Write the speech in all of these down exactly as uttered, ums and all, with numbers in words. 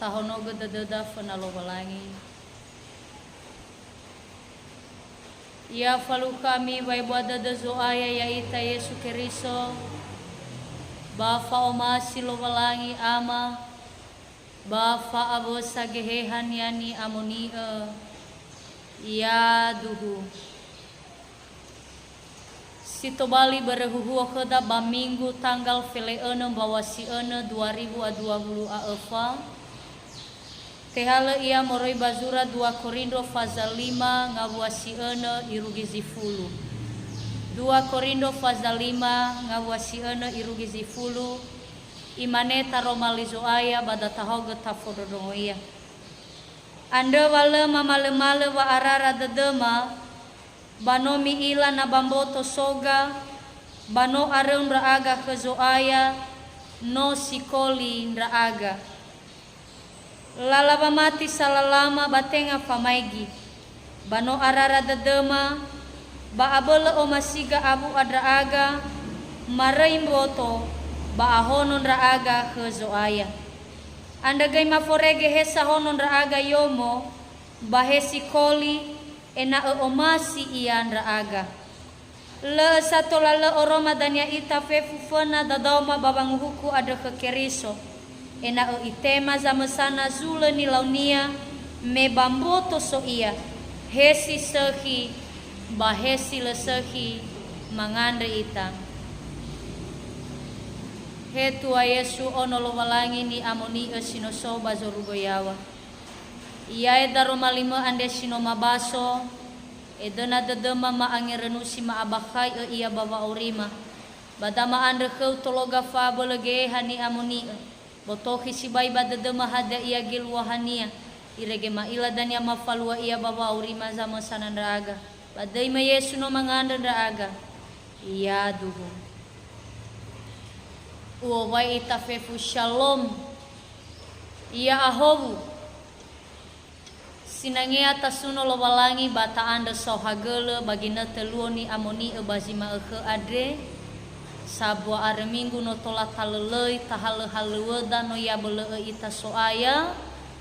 Tahonogö dödöda föna Lowalangi. Ya falukha ami wa'ebua dödö Zo'aya ya'ita Yesu Keriso, ba fa'omasi Lowalangi Ama, ba fa'awösa Geheha-Nia ni'amoni'ö. Yaduhu. Si tobali börö huhuo khöda ba Minggu tanggal fele'önö mbaŵa si'önö dua ribu a dua wulu a öfa, tehalö ia moroi ba zura dua Korindro faza lima ngawua si'önö irugi zi fulu. Dua Korindro faza lima ngawua si'önö irugi zi fulu, imane taroma li Zo'aya ba datahaogö tafondrondrongo ia. Andrö wa lö mamalömalö wa'arara dödöma, ba no mi'ila na ba mboto soga, ba no aröu ndra'aga khö Zo'aya, no sikoli ndra'aga. Lala wamati salalama ba tenga famaigi, ba no arara dödöma, ba abölö omasiga awu'a ndra'aga, maröi mboto, ba ahono ndra'aga khö Zo'aya. Andrö göi maforege he sahono ndra'aga yomo, ba he sikoli, ena'ö omasi ia ndra'aga. Lö sa tola lö oroma dania ita fefu föna dadaoma ba wanguhuku andrö khö Keriso, ena'ö itema zamösana zulö nilaunia, me ba mboto so ia, he si sökhi, ba he si lö sökhi, mangandrö ita. He Tua Yesu, Ono Lowalangi ni'amoni'ö si no so ba zorugo yaŵa. Ia'e daroma limö andre si no mabaso, edöna dödöma ma'angerönusi ma'abakhai'ö ia ba wa'aurima. Ba dama'andrö khöu tologa fa abölö Geheha ni'amoni'ö. Botokhi sibai ba dödöma hadia ia geluahania, irege ma'ila dania mafalua ia ba wa'aurima zamösana ndra'aga. Ba döi-Mö Yesu no mangandrö ndra'aga. Yaduhu. U'owai ita fefu Shalom. Ia ahowu. Sinangea tasuno Lowalangi ba ta'andrö saohagölö ba ginötö luo ni'amoni'ö ba zi ma'ökhö andre, sabua arö Minggu no tola talölöi tahalöhalöwöda no ya'abölö'ö ita So'aya,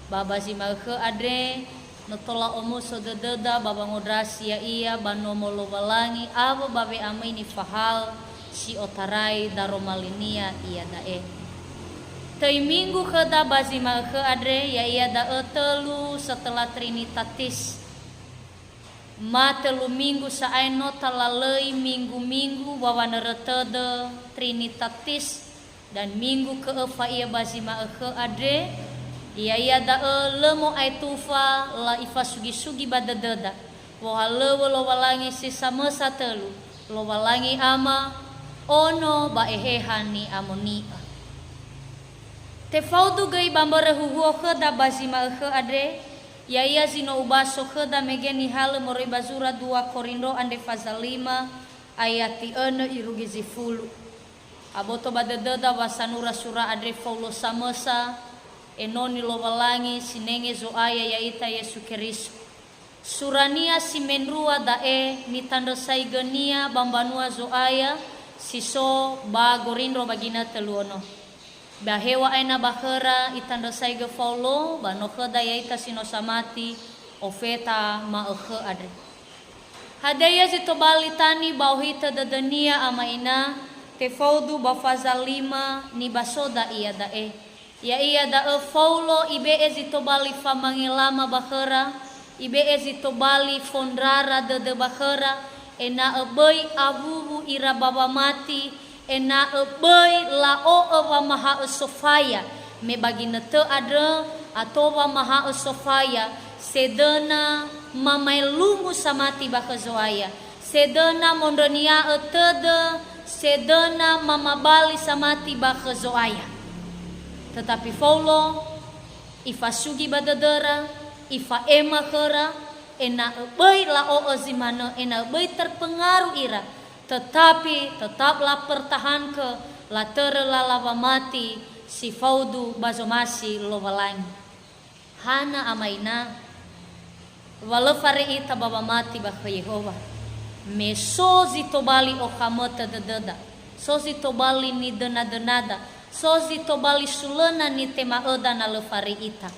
ba ba zi ma'ökhö andre, no tola omuso dödöda ba wangondrasi ya'ia ba Nomo Lowalangi awö ba we'amöi nifahaö si otarai daroma linia iada'e. Töi Minggu khöda ba zi ma'ökhö andre, ya'ia da'ö tölu setelah Trinitatis. Ma tölu minggu sa'ae no talalöi minggu-minggu wawanörö tödö Trinitatis, dan minggu kö'öfa ia ba zi ma'ökhö andre, ya'ia da'ö lö mo'ae tufa la ifasugi-sugi ba dödöda, wohalöŵö Lowalangi si samösa tölu, Lowalangi Ama, Ono, ba Eheha Ni'amoni'ö. Tefaudu göi ba mbörö huhuo khöda ba zi ma'ökhö andre, ya'ia zi no ubaso khöda mege nihalö moroi ba zura dua Korindro andre faza lima, ayati önö irugi zi fulu. Aboto ba dödöda wa sanura sura andre Faulo samösa, enoni Lowalangi sinenge Zo'aya ya'ita Yesu Keriso. Surania si mendrua da'e nitandrösaigönia ba mbanua Zo'aya si so ba Gorindro ba ginötö luo no. Ba heŵa'ae na ba khöra itandrösaigö Faulo, ba no khöda ya'ita si no samati, ofeta ma'ökhö andre. Hadia ia zi tobali tani ba ohitö dödönia ama ina, tefaudu ba faza lima nibasoda iada'e. Ya'ia da'ö Faulo ibe'e zi tobali famangelama ba khöra, ibe'e zi tobali fondrara dödö ba khöra, ena'ö böi awuwu ira ba wamati, ena'ö böi la'o'ö wamaha'ö sofaya, me ba ginötö andrö ato wamaha'ö sofaya, sedöna mamaelungu samati ba khö Zo'aya, sedöna mondrönia'ö tödö, sedöna mamabali samati ba khö Zo'aya. Tetapi Faulo, ifasugi ba dödöra, ifa'ema khöra, ena'ö böi la'o'ö zi manö, ena'ö böi terpengaruh ira, tetapi tetap lapertahankö, latörö lala wamati si faudu ba zomasi Lowalangi. Hana ama ina, wa lö fare ita ba wamati ba khö Yehowa. Me so zi tobali okhamötö dödöda, so zi tobali nidönadönada, So zi tobali sulõna nitema'öda na lö faröi ita.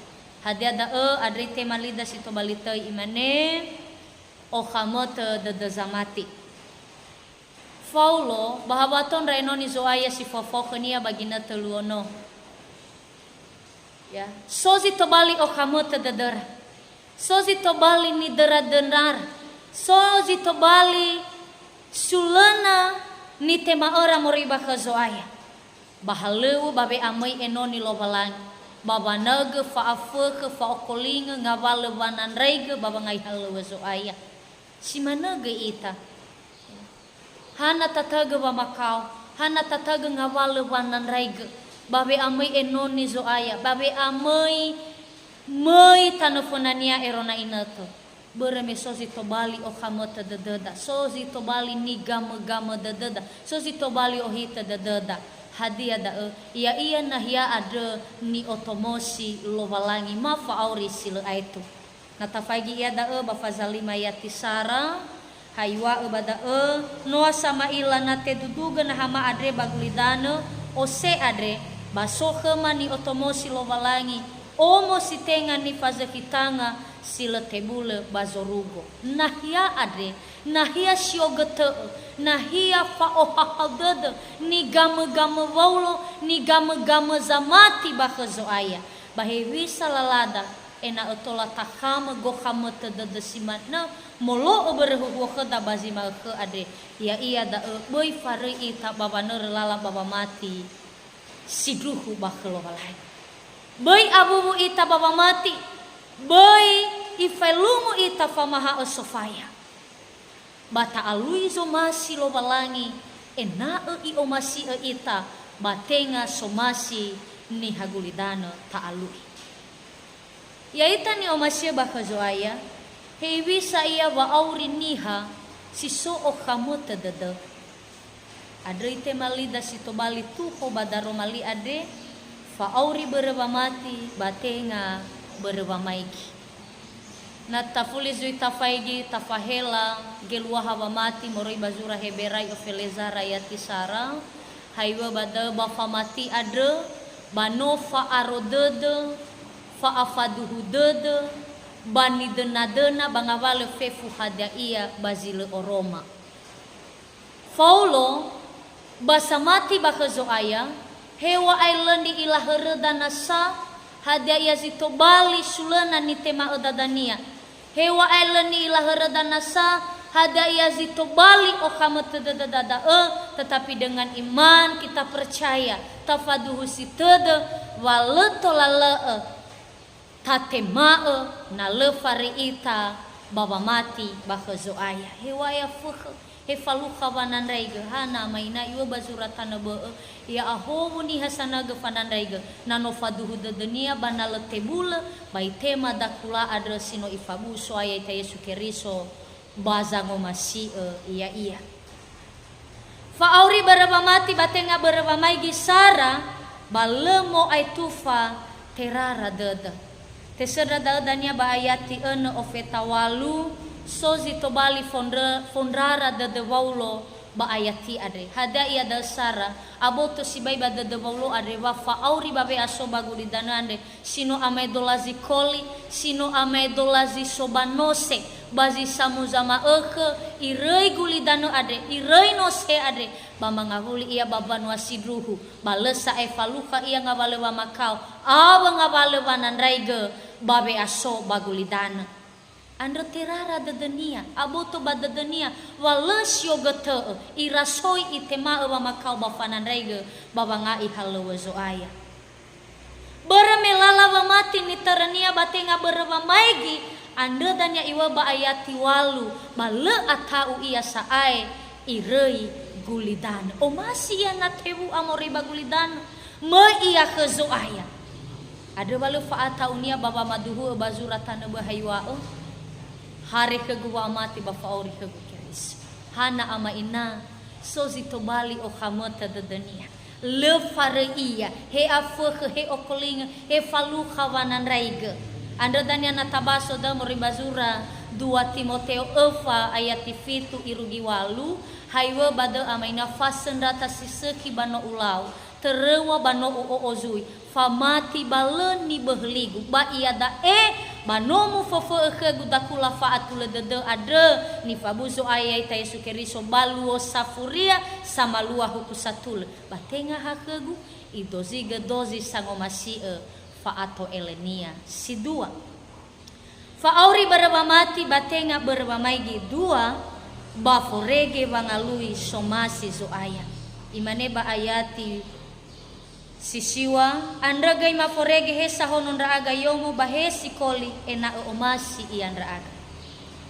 Hadia da'ö? Andre itema lida si tobali töi, imane, okhamötö dödö zamati. Faulo, ba hawa tou ndra enoni Zo'aya si fofo khönia ba ginötö luo no. Ya, so zi tobali okhamötö dödöra. So zi tobali nidöra-dönrara. So zi tobali sulöna nitema'öra moroi ba khö Zo'aya. Ba halöŵö ba we'amöi enoni Lowalangi, ba wanaögö fa'afökhö fa'okolingö ngawalö wanandraigö ba wangai halöŵö Zo'aya. Si manö göi ita. Hana tataögö wamakao, hana tataögö ngawalö wanandraigö, ba we'amöi enoni Zo'aya, ba we'amöi möi tanö fönania ero na inötö. Börö me so zi tobali okhamötö dödöda, so zi tobali nigamögamö dödöda, so zi tobali ohitö dödöda. Hadia da'ö? Ya'ia nahia andrö ni'otomosi Lowalangi, ma fa'auri si lö aetu. Na tafaigi ia da'ö ba fazalima yati sara, ha iŵa'ö ba da'ö, noa sama'ila na tedudugö nahama andre ba gulidanö, ose andre, ba so khöma ni'otomosi Lowalangi, omo si tenga nifazökhitanga si lö tebulö ba zorugo. Nahia andre, nahia siogötö'ö, nahia fa'ohahau dödö, nigamögamö Waulo, nigamögamö zamati ba khö Zo'aya. Ba hewisa lalada, ena'ö tola takhamö gokhamötö dödö si manö molo'ö börö huhuo khöda ba zi ma'ökhö andre, ya'ia da'ö böi faröi ita ba wanörö lala ba wamati sindruhu ba khö Lowalangi. Böi awuwu ita ba wamati, böi ifaelungu ita famaha'ö sofaya. Ba ta'alui zomasi Lowalangi, ena'ö i'omasi'ö ita, ba tenga somasi niha gulidanö ta'alui. Ya'ita ni'omasi'ö ba khö Zo'aya, hewisa ia wa'auri niha si so okhamötö dödö. Andrö itema lida si tobali tuho ba daroma li andre, fa'auri börö wamati ba tenga börö wamaigi. Na tafuli zui tafaigi, tafahela geluaha wamati moroi ba zura Heberai ofelezara yati sara, haiwö ba da'ö ba famati andrö, ba no fa'aro dödö, fa'afaduhu dödö, ba nidönadöna ba ngawalö fefu hadia ia ba zi lö oroma. Faulo, ba samati ba khö Zo'aya, heŵa'ae lö ni'ila höröda nasa, hadia ia zi tobali sulöna nitema'öda dania. Heŵa'ae lö ni'ila höröda nasa, hadia ia zi tobali okhamötö dödöda da'ö, tetapi dengan iman kita percaya, tafaduhusi tödö, wa lö tola lö'ö tatema'ö na lö faröi ita ba wamati ba khö Zo'aya. Heŵa'ae afökhö, he falukha wanandraigö, hana ama ina iŵa'ö ba zura tanö bö'ö, ya'ahowu niha sanaögö fanandraigö, na no faduhu dödönia ba na lö tebulö, ba itema dakula andrö si no ifabu'u So'aya ita Yesu Keriso ba zangomasi'ö ya'ia. Fa'auri börö wamati ba tenga börö wamaigi sara, ba lö mo'aetufa terara dödö. Tesöndra da'ö dania ba ayati önö ofeta walu, so zi tobali fondrö-, fondrara dödö Waulo ba ayati andre. Hadia ia da'ö sara, aboto sibai ba dödö Waulo andre wa fa'auri ba we'aso ba gulidanö andre, si no amaedola zi koli, si no amaedola zi so ba nose, ba zi samuza ma'ökhö, iröi gulidanö andre, iröi nose andre, ba mangawuli ia ba mbanua sindruhu, ba lö sa'ae falukha ia ngawalö wamakao, awö ngawalö wanandraigö ba we'aso ba gulidanö. Andrö terara dödönia, aboto ba dödönia, wa lö siogötö'ö, irasoi itema'ö wamakao ba fanandraigö ba wanga'i halöŵö Zo'aya. Börö me lala wamati nitörönia ba tenga börö wamaigi, andrö dania iŵa'ö ba ayati walu, ba lö ata'u ia sa'ae iröi gulidanö. Omasi ia na tewu'a moroi ba gulidanö, möi ia khö Zo'aya. Andrö wa lö fa'ata'unia ba wamaduhu'ö ba zura tanö bö'ö ha iŵa'ö, hare khögu wa'amate ba fa'auri khögu Keriso. Hana ama ina, so zi tobali okhamötö dödönia. Lö faröi ia, he afökhö, he okolingö, he falukha wanandraigö. Andrö dania na tabaso da'ö moroi ba zura dua Timoteo öfa ayati fitu irugi walu, ha iŵa'ö ba da'ö ama ina fasöndrata si sökhi ba no ulau, Teröŵa ba no u'o'o zui, famati ba lö niböhöligu. Ba iada'e, ba no muföfö'ö khögu dakula fa'atulö dödö andrö, nifabu Zo'aya ya'ita Yesu Keriso ba luo safuria, samalua huku satulö. Ba tenga ha khögu, idozigö dozi sangomasi'ö fa'ato'elönia. Si dua. Fa'auri börö wamati ba tenga börö wamaigi. Dua, ba forege wangalui somasi Zo'aya. Imane ba ayati si siŵa, andrö göi maforege he sahono ndra'aga yomo ba he sikoli ena'ö omasi ia ndra'aga.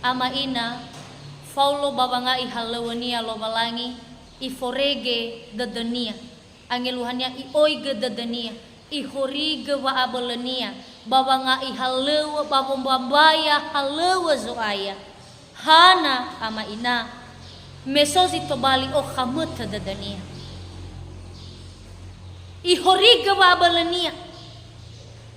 Ama ina, faulo ba wanga'i halöŵönia Lowalangi, iforege dödönia. Angeluhania i'oigö dödönia, ihorigö wa'abölönia, ba wanga'i halöŵö ba wombambaya halöŵö Zo'aya. Hana ama ina, me so zi tobali okhamötö dödönia. Ihorigö wa'abölönia.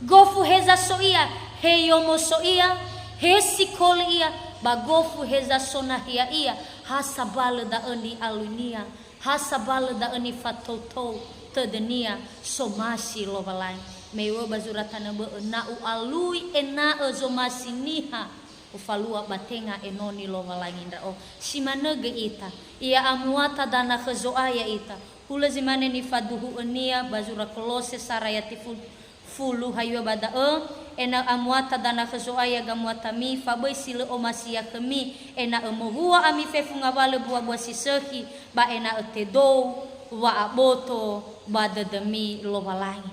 Gofu heza so ia, he yomo so ia, he sikoli ia, ba gofu heza so nahia ia, ha sabalö da'ö ni'aluinia. Ha sabalö da'ö nifatoutou tödönia somasi Lowalangi. Me iŵa'ö ba zura tanö bö'ö, na u'alui ena'ö zomasi niha, ufalua ba tenga enoni Lowalangi ndra'o. Si manö göi ita, ia amuata dana khö Zo'aya ita. Hulö zi mane nifaduhu'önia ba zura Kolose sara ayati ful-, fulu hayua ba da'ö, ena'ö amuata dana khö Zo'aya gamuatami, fa böi si lö omasi ia khömi, ena'ö mowua ami fefu ngawalö buabua si sökhi, ba ena'ö tedou wa'aboto ba dödömi Lowalangi.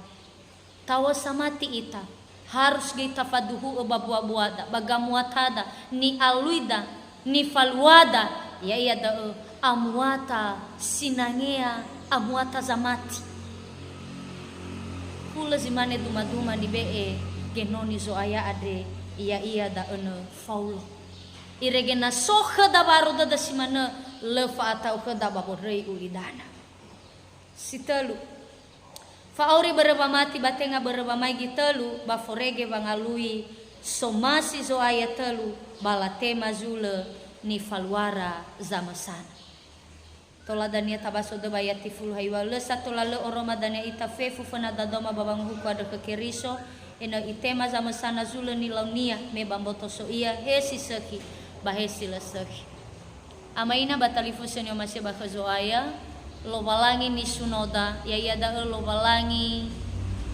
Tawö samati ita, harus göi tafaduhu'ö ba buabuada, ba gamuatada, ni'aluida, nifaluada, ya'ia da'ö amuata sinangea, amuata zamati. Hulö zi mane dumaduma nibe'e genoni Zo'aya andre, ya'ia da'ö nö Faulo. Irege na so khöda wa'aru dödö si manö, lö fa'ata'u khöda ba wondröi ulidanö. Si tölu. Fa'auri börö wamati ba tenga börö wamaigi. Tölu, ba forege wangalui somasi Zo'aya. Tölu, ba latema zulö nifaluara zamösana. Tola dania tabaso dödö ba ayati fulu hayua, lö sa tola lö oroma dania ita fefu föna dadaoma ba wanguhuku andrö khö Keriso, ena'ö itema zamösana zulö nilaunia me ba mboto so ia, he si sökhi, ba he si lö sökhi. Ama ina ba talifusö ni'omasi'ö ba khö Zo'aya, Lowalangi nisunoda, ya'ia da'ö Lowalangi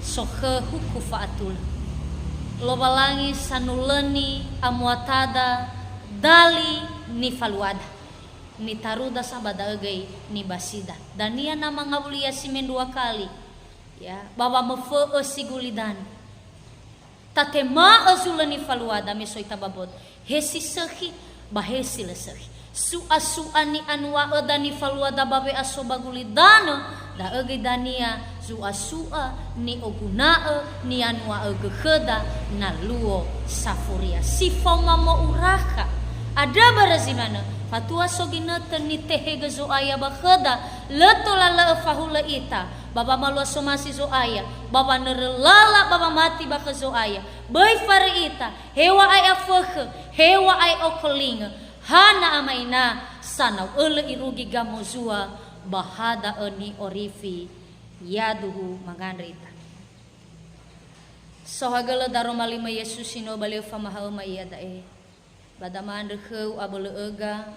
sokhö huku fa'atulö. Lowalangi sanulöni amuatada dali nifaluada. Nitaruda sa ba da'ö göi nibasida. Dania na mangawuli ia si mendrua kali, ya, ba wamöfö'ö si gulidanö. Tatema'ö zulö nifaluada me so ita ba mboto. He si sökhi, ba he si lö sökhi. Su'asu'a ni'anua'öda nifaluada ba we'aso ba gulidanö, da'ö göi dania zu'asu'a ni'oguna'ö ni'anua'ögö khöda na luo safuria. Si faoma mo'urakha. Andrö börö zi manö, fatua so ginötö nitehegö Zo'aya ba khöda, lö tola lö öfahulö ita, ba wamalua somasi Zo'aya, ba wanörö lala ba wamati ba khö Zo'aya. Böi farö ita, heŵa'ae afökhö, heŵa'ae okolingö. Hana ama ina, sanau ölö irugi gamozua, ba ha da'ö ni'orifi, yaduhu mangandrö ita. Saohagölö daroma li-Mö Yesu si no ba lö famaha'öma iada'e. Ba dama'andrö khöu abölö öga,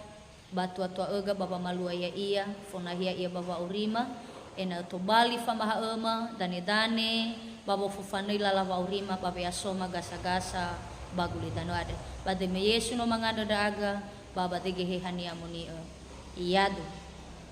ba tuatua'öga ba wamalua ya'ia, fonahia ia ba wa'aurima, ena'ö tobali famaha'öma, danedane, ba wofofanöi lala wa'aurima ba we'asoma gasagasa ba gulidanö andrö. Ba döi-Mö Yesu no mangandrö ndra'aga, ba ba döi Geheha ni'amoni'ö. Iadu.